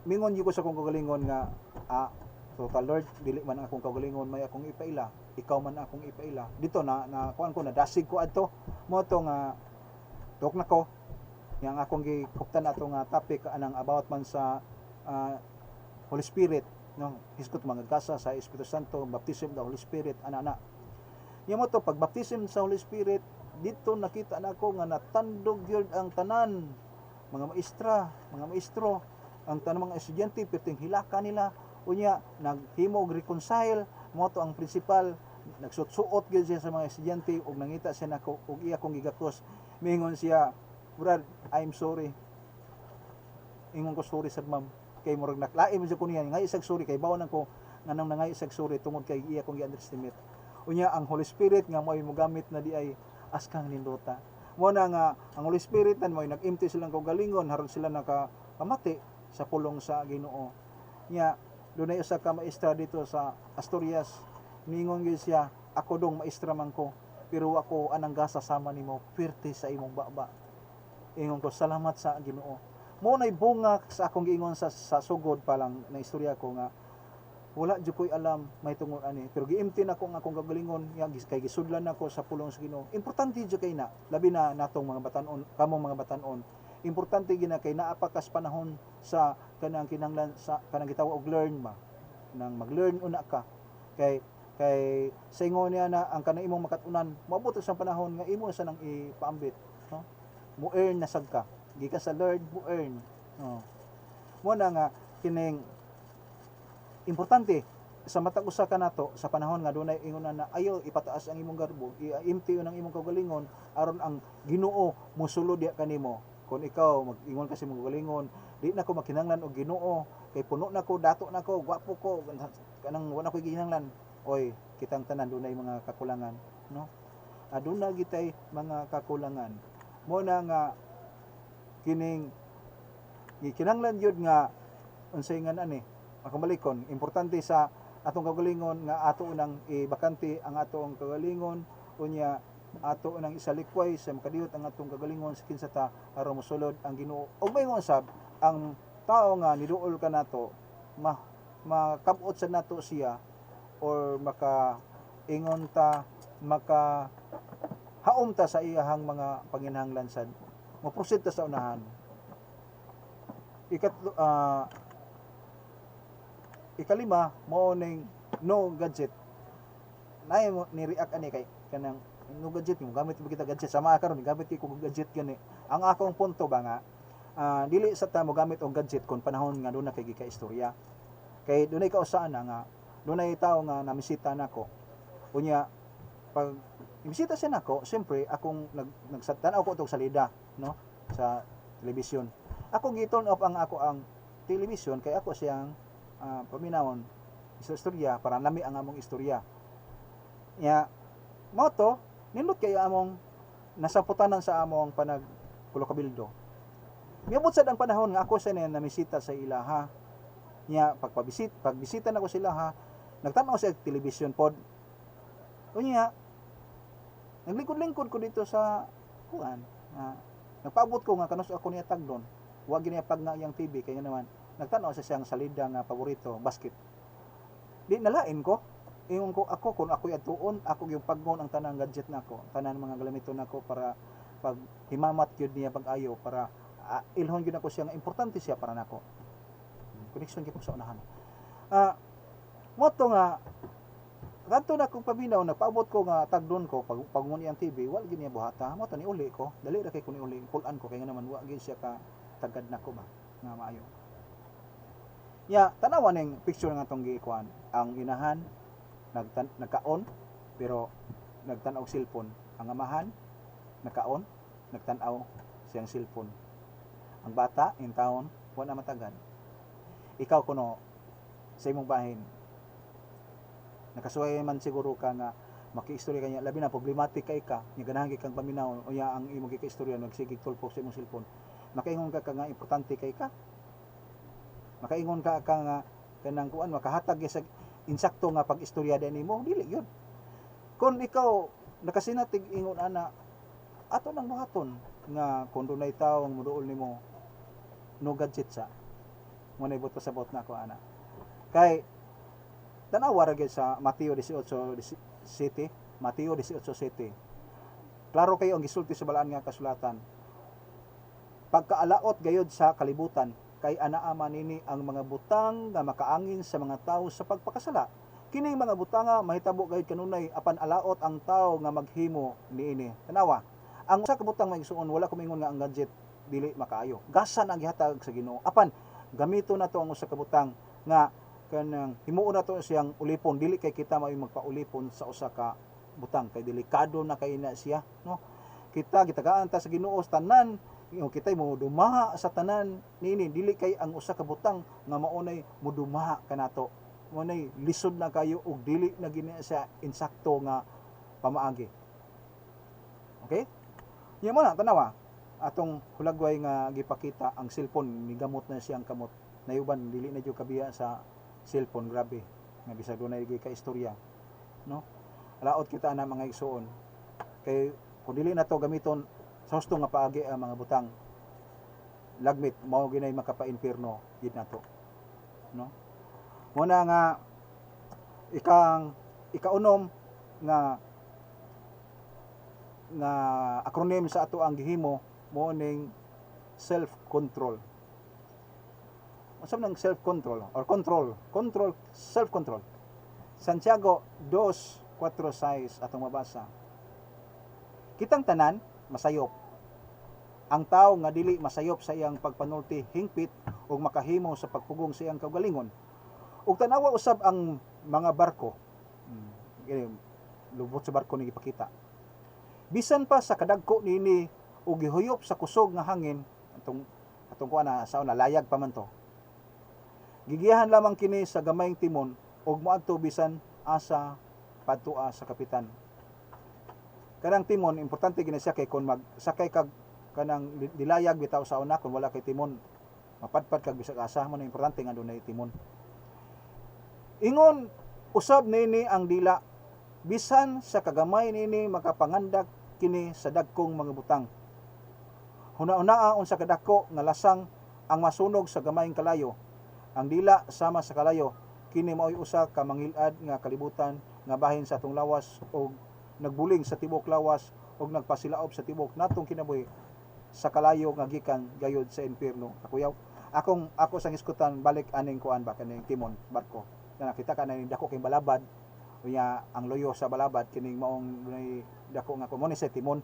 mingon gyud ko sa akong kaugalingon nga, "Ah, total Lord, dili man akong kaugalingon may akong ipaila, ikaw man akong ipaila." Dito na na kuan ko, nadasig ko adto. Mo to nga tok nako yang akong gikuptan ato nga topic anang about man sa Holy Spirit. No, hisgot mga gasa sa Espiritu Santo, baptism of the Holy Spirit, ana-ana. Nya mo to pag baptism sa Holy Spirit, dito nakita nako nga natandog gyud ang tanan mga maestra, mga maestro, ang tanang mga estudyante, perting hilaka nila. Unya naghimo og reconcile mo to ang principal, nagsuot-suot gyud siya sa mga estudyante ug nangita siya nako ug iya kong gigakos. Miingon siya, "Brad, I'm sorry." Ingon ko, "Sorry sad, ma'am," kay murag naklaim man ko niya nga isag sorry, kay bawon ko nganong nangay isag sorry tungod kay iya kong gi-underestimate. Unya ang Holy Spirit nga mo'y mogamit na di ay askang nindota. Mo na nga ang Holy Spirit nan mo'y nag-empty silang kaugalingon haron sila nakakamati sa pulong sa Ginoo. Nya dunay usa ka maestra dito sa Asturias, niingon gyud siya, "Ako dong maestra man ko, pero ako anang gasa sama nimo, pirti sa imong baba." Ingon ko, "Salamat sa Ginoo." Mo nay bunga sa akong giingon sa sugod pa lang na istorya ko nga wala jud ko'y alam may tungod ani, pero gi-empty na ko ang akong kagalingon ya kay gisudlan nako sa pulong sa Ginoo. Importante jud kay na, labi na natong mga batan-on, kamong mga batan-on, importante gina kay naa pa kas panahon sa kanang kinahanglan sa kanang gitawag og learn ba, nang mag-learn una ka, kay sa ingon niya na ang kanang imong makat-unan, moabot sa panahon nga imo sa nang ipaambit, no? Mo earn na sad ka gikan sa learn, mo earn, no? Mo na nga kining importante sa matag usa ka nato sa panahon nga dunay ingon na ayo ipataas ang imong garbo, i-empty ang imong kaugalingon aron ang Ginoo mosulod diha kanimo. Kung ikaw mag-ingon kasi imong kaugalingon, "Di na ko makinahanglan og Ginoo kay puno na ko, dato na ko, gwapo ko, kanang wala ko gikinahanglan." Oy, kitang tanan dunay mga kakulangan, no? Aduna gitay mga kakulangan. Mo na nga kining gikinahanglan gyud nga unsay nga ani akong balikon, importante sa atong kaugalingon nga ato nang ibakante ang atong kaugalingon, unya ato nang isalikway sa makadiyot ang atong kaugalingon sa kinsa ta aron mosulod ang Ginoo. Ug maingon sab ang tao nga niduol ka nato, ma makabot sa nato siya or maka ingon ta maka haom ta sa iyahang mga panginahanglan sad, mo-proceed ta sa unahan. Ikatlo, ikalima, mao ning no gadget. Naay mo ni react ani kay kanang no gadget, mo gamit mo kita gadget sama karon, gamit ko gadget gani. Ang akong punto ba nga dili sa ta mo gamit og gadget kon panahon nga duna kay gika istorya, kay dunay kausaan na nga dunay tawo nga namisita nako. Unya pag imisita siya nako, siyempre akong nag nagtan-aw ko og salida, no, sa television. Ako gi-turn off ang ako ang television kay ako siyang paminawon sa istorya para lami ang among istorya. Nya mao to, nindot kay among nasaputanan sa among panag kabildo. Miabot sad ang panahon nga ako sa namisita sa ilaha. Nya pagbisita nako sila ha, nagtan-aw siya television pod. Unya naglingkod-lingkod ko dito sa kuan, nagpaabot ko nga kanus ako niya tagdon. Wa gini pag nga iyang TV kay nga naman nagtan-aw sa siyang salida nga paborito, basket. Di nalain ko. Ingon ko, ako kung ako'y atuon, ako yung paggon ang tanang gadget nako, tanan mga galamiton nako para pag himamat gyud niya pag-ayo para ilhon gyud ako siya nga importante siya para nako. Connection gyud ko sa unahan. Mo to nga kadto na kong paminaw, nagpaabot ko nga tagdon ko pag pagungon iyang TV, wala gyud niya buhata. Mo to ni uli ko, dali ra kay ko ni uli, pulan ko kay nga naman wa gyud siya ka tagad nako ba nga maayo. Ya, tanawa ning picture nga atong gikuan. Ang inahan nagkaon pero nagtan-aw og cellphone. Ang amahan nagkaon, nagtan-aw siyang cellphone. Ang bata in town wa na matagad. Ikaw kuno sa imong bahin, nakasuway man siguro ka nga makiistorya kanya, labi na problematic kay ka nya ganahan kay kang paminaw, unya ang imong gikaistorya nagsigig tulpok sa imong cellphone. Makaingon ka ka nga importante kay ka? Makaingon ka ka nga kanang kuan, makahatag sa insakto nga pag-istorya din nimo? Dili yun. Kung ikaw nakasinatig ingon ana, ato nang buhaton nga kung dunay tawo ang moduol nimo, no gadget sa mo na ibot pasabot na ako ana, kay tanawa ra gyud sa Mateo 18:7. Mateo 18:7, klaro kayo ang gisulti sa balaan nga kasulatan: "Pagkaalaot gayod sa kalibutan." Kay anaa man nini ang mga butang nga makaangin sa mga tawo sa pagpakasala. Kining mga butanga mahitabo gayud kanunay, apan alaot ang tawo nga maghimo niini. Tanawa. Ang usa ka butang, mga igsuon, wala ko mingon nga ang gadget dili makaayo. Gasa na ang gihatag sa Ginoo. Apan gamito nato ang usa ka butang nga kanang himuon nato siyang ulipon, dili kay kita mao'y magpaulipon sa usa ka butang, kay delikado na kay na siya, no? Kita gitagaan ta sa Ginoo sa tanan, yung kita'y mo dumaha sa tanan niini, dili kay ang usa ka butang nga maunay modumaha kanato. Maunay lisod na kayo og dili na gini siya insakto nga pamaagi. Okay? Nya mo na tanawa atong hulagway nga gipakita ang cellphone, nigamot na siyang kamot. Nayuban dili na jud kabiya sa cellphone, grabe. Nga bisag dunay gyud ka istorya, no? Laot kita na, mga igsuon. Kay kung dili na to gamiton sa husto nga paagi ang mga butang, lagmit mao ginay makapa-impierno gid nato, no? Muna nga ikang ikaunom nga nga acronym sa ato ang gihimo mo ning self-control. Unsa man ang self-control or control? Control, self-control. Santiago 2:4-6 atong mabasa. Kitang tanan masayop. Ang tao nga dili masayop sa iyang pagpanulti hingpit ug makahimo sa pagpugong sa iyang kaugalingon. Ug tanawa usab ang mga barko. Lubot sa barko ni gipakita. Bisan pa sa kadagko niini ug gihuyop sa kusog nga hangin, atong atong kuan na sa una, layag pa man to. Gigiyahan lamang kini sa gamayng timon ug moadto bisan asa padtua sa kapitan. Kanang timon, importante gina siya, kay kung magsakay kag kanang dilayag bitaw sa una, kung wala kay timon, mapadpad kag bisag asa. Mo na importante nga dunay timon. Ingon usab nini ang dila, bisan sa kagamay nini makapangandak kini sa dagkong mga butang. Huna-hunaa unsa kadako nga lasang ang masunog sa gamayng kalayo. Ang dila sama sa kalayo, kini mao'y usa ka mangilad nga kalibutan nga bahin sa atong lawas og nagbuling sa tibuok lawas og nagpasilaob sa tibuok natong kinabuhi sa kalayo nga gikan gayud sa impierno. Kakuyaw. Akong ako sang iskutan balik aning kuan ba, kaning timon barko. Na nakita ka na dako kay balabad, unya ang loyo sa balabad kining maong dunay dako nga mo ni sa timon.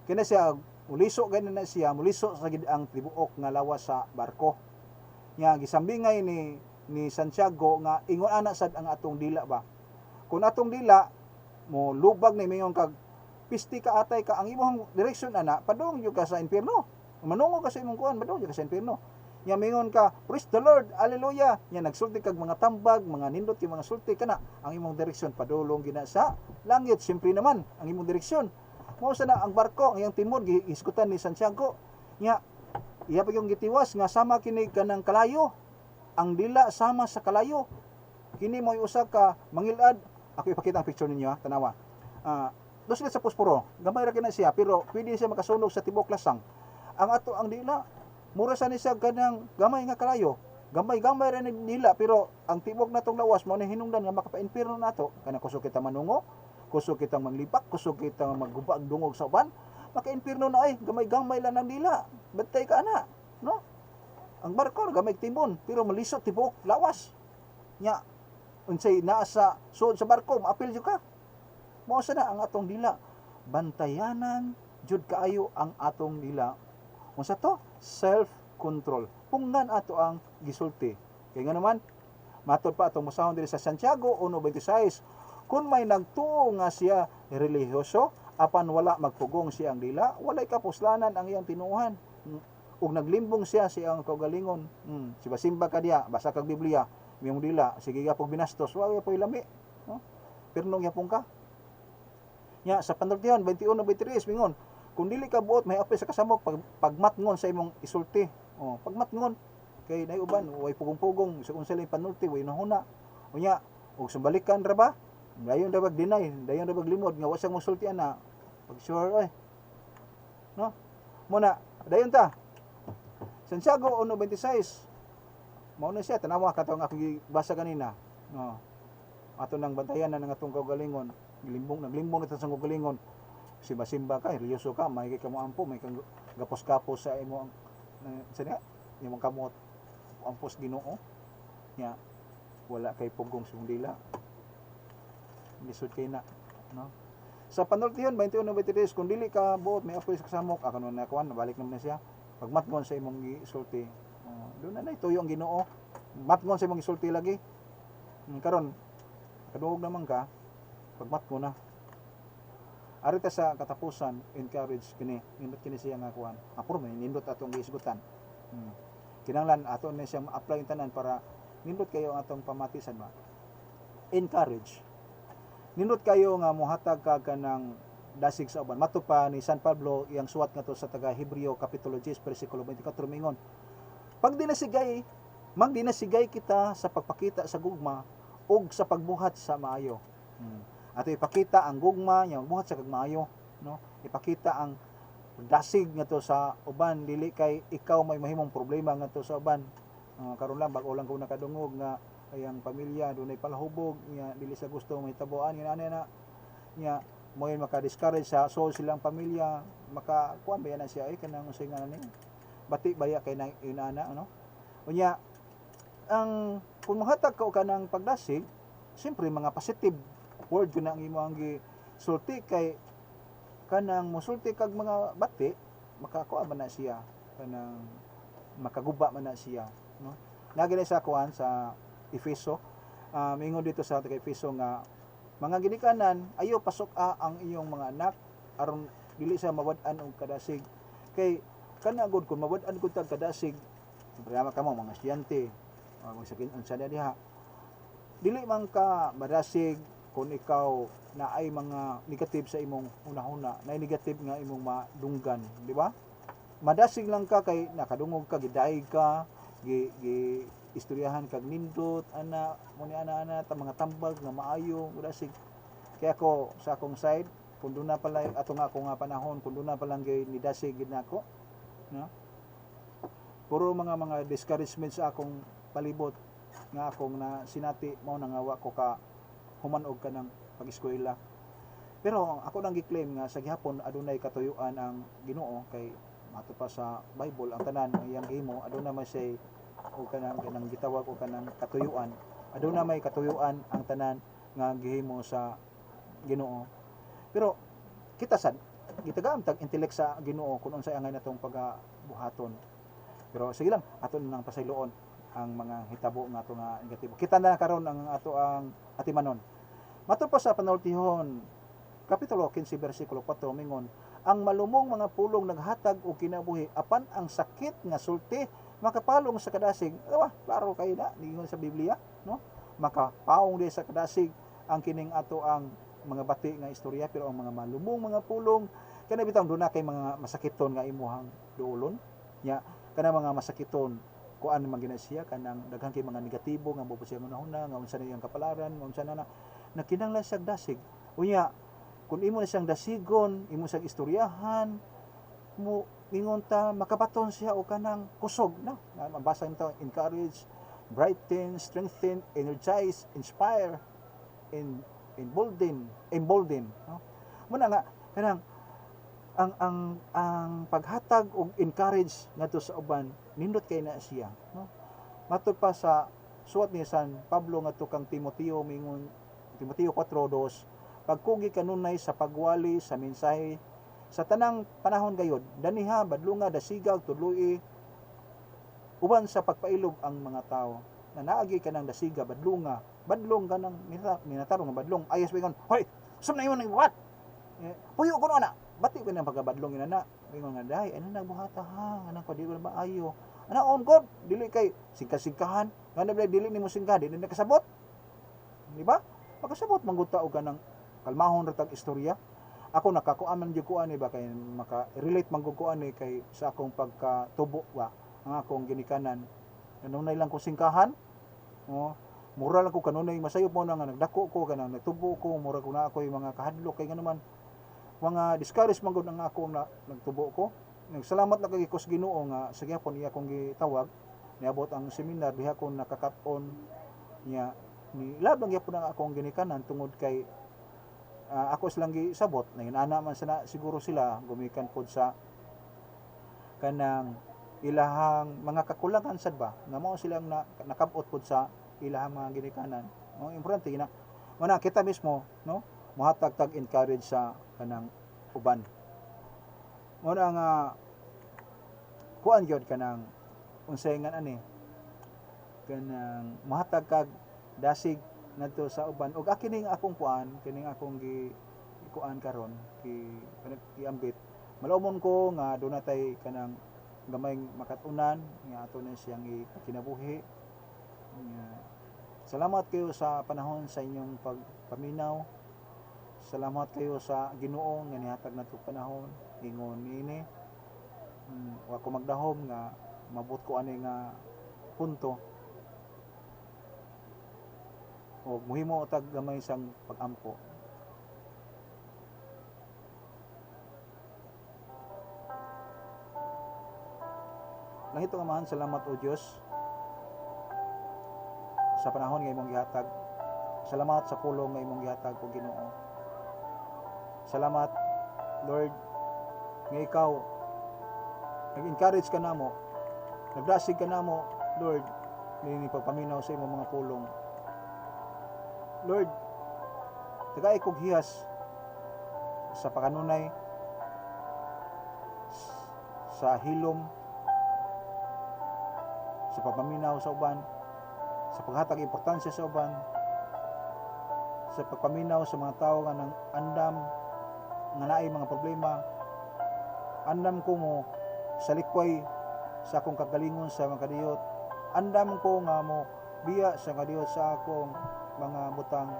Kini siya muliso gani na siya, muliso sa gid ang tibuok nga lawas sa barko. Nya gisambingay ni Santiago nga ingon ana sad ang atong dila ba. Kung atong dila mo lubag ni mingon kag pisti ka, atay ka, ang imong direksyon ana padung jud ka sa impierno. Manungo ka sa imong kuan, padung jud ka sa impierno. Nya mingon ka, "Praise the Lord, hallelujah." Nya nagsulti kag mga tambag, mga nindot yung mga sulti kana, ang imong direksyon padulong gina sa langit. Siyempre naman ang imong direksyon. Mao sa na ang barko, ang iyang timon gihisgutan ni Santiago. Nya iya pa yung gitiwas nga sama kini kanang kalayo. Ang dila sama sa kalayo. Kini mo'y usa ka mangilad. Ako ipakita ang picture ninyo ha, tanawa. Dos sa posporo, gamay ra kina siya, pero pwede siya makasunog sa tibuok lasang. Ang ato ang dila, mura sa ni siya kanang gamay nga kalayo. Gamay-gamay ra ni dila, pero ang tibok natong lawas mao ni hinungdan nga makapa-impierno nato. Kanang kusog kita manungo, kusog kitang manglipak, kusog kitang magguba og dungog sa uban, maka-impierno na ay, gamay-gamay lang ang dila. Bantay ka ana, no? Ang barko gamay timon, pero malisod tibuok lawas. Nya unsay naa sa suod sa barko, maapil jud ka. Mao sa na ang atong dila. Bantayanan jud kaayo ang atong dila. Unsa to? Self-control. Punggan ato ang gisulti. Kay nga naman, matod pa atong masahon diri sa Santiago 1:26, kung may nagtuo nga siya relihiyoso, apan wala magpugong siyang dila, walay kapuslanan ang iyang tinuohan. Ug naglimbong siya sa iyang kaugalingon. Simba-simba ka diya, basa kag Biblia, imong dila, sige gyapon binastos, wa gyapon lami. No? Pirnong gyapon ka. Nya sa Panultihan 21:23 mingon, kung dili ka buot may apil sa kasamok, pagmatngon sa imong isulti. Oh, pagmatngon kay nay uban way pugong-pugong sa unsa lang panulti, way nahuna. Unya og sumbalikan ra ba? Dayon ra bag deny, dayon ra bag limod nga wa siyang mosulti ana. Pag sure oy. No? Muna, dayon ta. Santiago 1:26. Mao na siya, tanawa kato ang akong gibasa kanina. No. Ato nang bantayan na ng atong kaugalingon. Gilimbong, naglimbong na sa kaugalingon. Simba-simba ka, religyoso ka, may ka mo ampo, may kang gapos-gapos sa imong sa niya, imong kamot. Ampos Ginoo nya wala kay pugong sa imong dila, lisod kay na, no? Sa Panultihon 21:23, kung dili ka buot may apoy sa kasamok, ako na kuan, balik naman na siya pagmatngon sa imong gisulti. Oh, doon na tuyo ang Ginoo, matngon sa imong gisulti lagi. Karon kaduog naman ka, pagmatngon na. Ari ta sa katapusan, encourage kini, nindot kini siya nga kuan. Apuro may nindot atong giisgutan. Kinahanglan ato na siyang ma-apply tanan para nindot kayo ang atong pamatisan ba. Encourage, nindot kayo nga mohatag ka kanang dasig sa uban. Mato pa ni San Pablo iyang suwat ngadto sa taga Hebreo kapitulo 10 bersikulo 24, mingon, pag dinasigay, magdinasigay kita sa pagpakita sa gugma ug sa pagbuhat sa maayo. Ato ipakita ang gugma nya magbuhat sa kag maayo, no? Ipakita ang dasig ngadto sa uban, dili kay ikaw may mahimong problema ngadto sa uban. Karon lang, bag-o lang ko nakadungog nga ayang pamilya dunay palahubog nya dili sa gusto may tabuan nga ana na nya mo'y maka-discourage sa so silang pamilya, maka kuan ba na siya ay kanang unsay nga ni bati baya kay nang inana, ano? Unya ang kung mohatag ka og kanang pagdasig, siyempre mga positive word yun ang imong gisulti, kay kanang mosulti kag mga bati, makakuha man na siya, kanang makaguba man na siya, no? Nagi na sa kuan sa Efeso, mingon dito sa taga Efeso nga mga ginikanan, ayo pasok ang iyong mga anak aron dili sa mawad-an og kadasig, kay kana gud kung mawad-an gud tag kadasig, problema kamo mga estudyante, uh, unsa na diha, dili man ka madasig kung ikaw na ay mga negative sa imong hunahuna, na negative nga imong madunggan, di ba? Madasig lang ka kay nakadungog ka, gidaig ka, gi, gi istoryahan kag nindot ana mo ni ana ana ta mga tambag nga maayo dasig. Kaya ako sa akong side, kung doon na pala ato nga ako nga panahon, kung doon na palang gay nidasig gid nako, no? Puro mga discouragement sa akong palibot nga akong na sinati, mao na nga wa ko ka human-og ka ng pag-eskwela. Pero ako nang gi-claim nga sa gihapon adunay katuyuan ang Ginoo, kay mato pa sa Bible ang tanan ang iyang gihimo aduna may say o kanang kanang gitawag og kanang katuyuan. Aduna may katuyuan ang tanan nga gihimo sa Ginoo. Pero kita sad gitagaan tag intellect sa Ginoo kung unsay angay natong pagabuhaton. Pero sige lang, ato nang pasayloon ang mga hitabo nga ato nga negatibo. Kita na karon ang ato ang atimanon. Matud pa sa Panultihon kapitulo 15 bersikulo 4, mingon, ang malumong mga pulong naghatag og kinabuhi, apan ang sakit nga sulti makapalong sa kadasig. Diba? Klaro kayo na ningon sa Biblia, no? Makapaong di sa kadasig ang kining ato ang mga bati nga istorya, pero ang mga malumong mga pulong kana bitang duna kay mga masakiton nga imuhang duolon nya, kana mga masakiton, kuan man gina siya, kanang daghan kay mga negatibo nga mubot siya hunahuna nga unsa na iyang kapalaran, nga unsa na na nakinahanglan siyang dasig. Unya kung imo na siyang dasigon, imo siyang istoryahan, mo ingon ta makabaton siya og kanang kusog na. Mabasa nito, encourage, brighten, strengthen, energize, inspire, embolden, embolden, no? Muna nga kanang ang paghatag og encourage ngadto sa uban, nindot kay na siya, no? Matud pa sa suwat ni San Pablo ngadto kang Timoteo, mingon Timoteo 4:2, pagkugi kanunay sa pagwali sa mensahe sa tanang panahon gayod, daniha, badlunga, dasigag, tudloi uban sa pagpailob ang mga tao. Na naagi ka ng dasiga, badlunga, badlong ka ng minatarong nga badlong, ayos bingon, "Hoy, sum na imong what eh, puyo ko na." Bati ko nang pagkabadlong ina na bingon nga, "Day ano nagbuhata ha, anang ko di ko na maayo ana on god." Dili kay singka-singkahan nga na, dili nimo singka, dili na kasabot, di ba? Makasabot man gud ta og kanang kalmahon ra tag istorya. Ako nakakuan man jud ko ani ba, kay maka-relate man gud ko ani, kay sa akong pagkatubo ba, ang akong ginikanan kanunay lang ko singkahan, oh, mura lang ko kanunay masayop mo na nga nagdako ko, kanang nagtubo ko, mura ko na ako'y mga kahadlok, kay ngano man mga discourage man gud ang akong na, nagtubo ko. Nagsalamat na kay ko sa Ginoo nga sa gihapon iya akong gitawag, niabot ang seminar diha ko nakakat-on niya, ni lab lang gyapon ang akong ginikanan, tungod kay ako silang gisabot na inana man sana siguro sila gumikan pod sa kanang Ilahang mga kakulangan sad ba nga mao silang nakab-ot pud sa ilahang mga ginikanan. Mao importante gina mana kita mismo, no, mohatag tag encourage sa kanang uban. Mao na nga kuan gyud, kanang unsay nga ani, kanang mohatag kag dasig ngadto sa uban. Ug kining akong kuan, kining akong gi kuan karon, gi giambit, malumon ko nga duna tay kanang gamay makatunan nga ato na siyang ipakinabuhi. Nga salamat kayo sa panahon sa inyong pagpaminaw. Salamat kayo sa Ginoo nga nihatag nato panahon ingon niini. Wa ko magdahom nga mabot ko ani nga punto og muhimo tag gamay sang pagampo. Langit nga Amahan, salamat o Dios sa panahon nga imong gihatag. Salamat sa pulong nga imong gihatag o Ginoo. Salamat, Lord, nga ikaw nag-encourage ka namo, nagdasig ka namo, Lord, niini pagpaminaw sa imong mga pulong. Lord, tagay kog hiyas sa pakanunay, sa hilom, sa pagpaminaw sa uban, sa paghatag importansya sa uban, sa pagpaminaw sa mga tawo nga nang andam nga naay mga problema. Andam ko mo sa likway sa akong kagalingon sa mga kadiyot. Andam ko nga mo biya sa kadiyot sa akong mga butang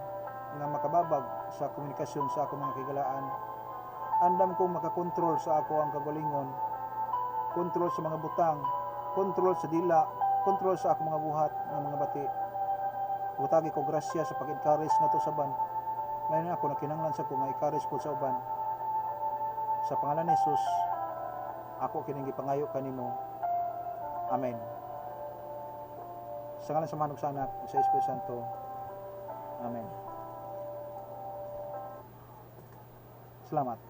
nga makababag sa komunikasyon sa akong mga kigalaan. Andam ko makakontrol sa ako ang kagalingon, kontrol sa mga butang, kontrol sa dila, kontrol sa akong mga buhat nga mga bati. Butagi ko grasya sa pag-encourage ngadto sa uban. Mayon ako nakinahanglan sa ko nga encourage po sa uban. Sa pangalan ni Jesus, ako kining gipangayo kanimo. Amen. Sa ngalan sa Amahan ug sa Anak ug sa Espiritu Santo. Amen. Salamat.